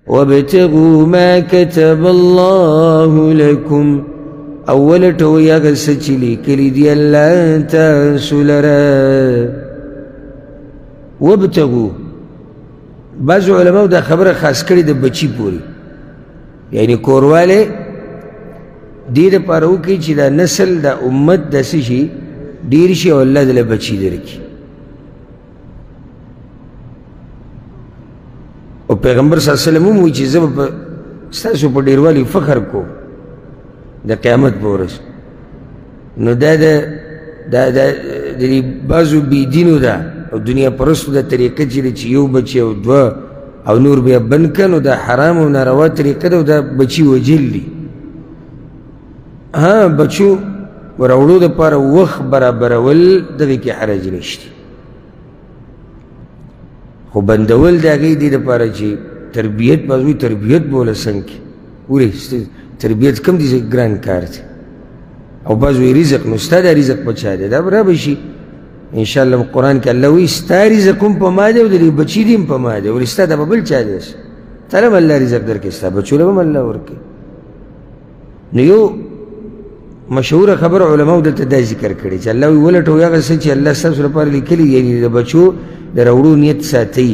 وابتغوا ما كتب الله لكم، او ولټوئ هغه څه چې لیکلي دي الله تاسو لره. وابتغوا، بعضو علماو دا خبره خاص کړې د بچي پورې، یعنی کوروالی دې دپاره وکړي چې دا نسل دا امت داسې شي ډېر شي او الله دله بچي درکړي. او پیغمبر صلی الله علیه وسلم هم وایي چې زه به ستاسو په ډېروالي فخر کوم د قیامت په ورځ. نو دا د دې بعضو بېدینو ده او دنیا پرستو دا طریقه چې ده چې یو بچی او دوه او نور بیا بند کړه، نو دا حرام او ناروا طریقه ده او دا بچي وژل دي. ها بچو راوړو دپاره وخت برابرول دغې کې حرج نشته، خو بندول د هغې دې دپاره چې تربیت به وي، تربیت به وله څنګه کړي؟ ولې تربیت کم دي ګران کار دی. او بعض وایي رزق، نو ستا دا رزق په چا دی؟ دا به را به شي انشاءالله. قرآن کې الله وایي ستا رزق هم په ما دی او د دې بچي دي هم په ما دی، ولې ستا دا به بل چا دی؟ تا له هم الله رزق درکړي، ستا بچو له هم الله ورکړي. نو یو مشهوره خبره علماو دلته دا ذکر کړې چې الله وایي ولټوئ هغه څه چې الله ستاسو لپاره لیکلي، یعنې د بچو د راوړو نیت ساتئ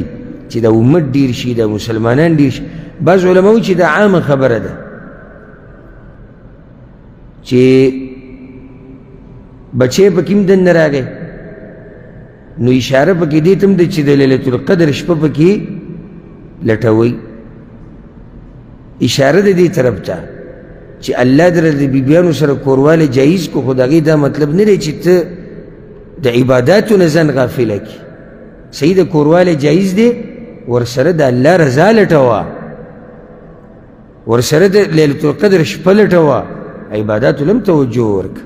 چې دا امت ډېر شي، دا مسلمانان ډېر شي. بعض علماو چې دا عامه خبره ده چې بچی پکې هم دننه راغی، نو اشاره پکې دې ته هم ده چې د لیلة القدر شپه پکې لټوئ. اشاره ده دې طرف ته چې الله در د بیبیانو سره کوروالی جایز کړو، خو د هغې دا مطلب نه دی چې ته د عباداتو نه ځان غافله کړې. صحیح ده، کوروالی جایز دی، ورسره د الله رضا لټوه، ورسره د لیلة القدر شپه لټوه، عباداتو له هم توجه ورکړه.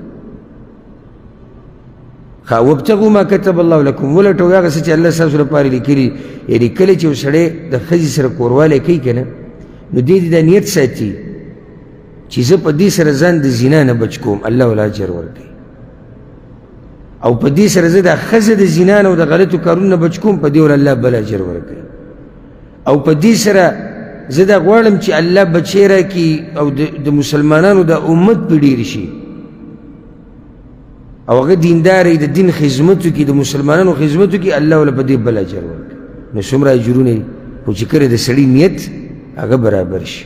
ښه، وابتغوا ما كتب الله لكم، ولټوئ هغه څه چې الله ستاسو لپاره لیکلي. یعنې کله چې یو سړی د ښځې سره کوروالی کوي که نه، نو دې دې دا نیت ساتي چې زه په دې سره ځان د زنا نه بچ کوم، الله ولا اجر ورکوي، او په دې سره زه دا ښځه د زنا نه او د غلطو کارونو نه بچ کوم، په دې ول الله بل اجر ورکوي، او په دې سره زه دا غواړم چې الله بچی راکړي او د مسلمانانو د امت په ډېر شي، او هغه دیندار د دین خدمت وکړي، د مسلمانانو خدمت وکړي، الله وله په دې بل اجر ورکوي. نو څومره اجرونه دي، خو چې کله د سړي نیت هغه برابر شي.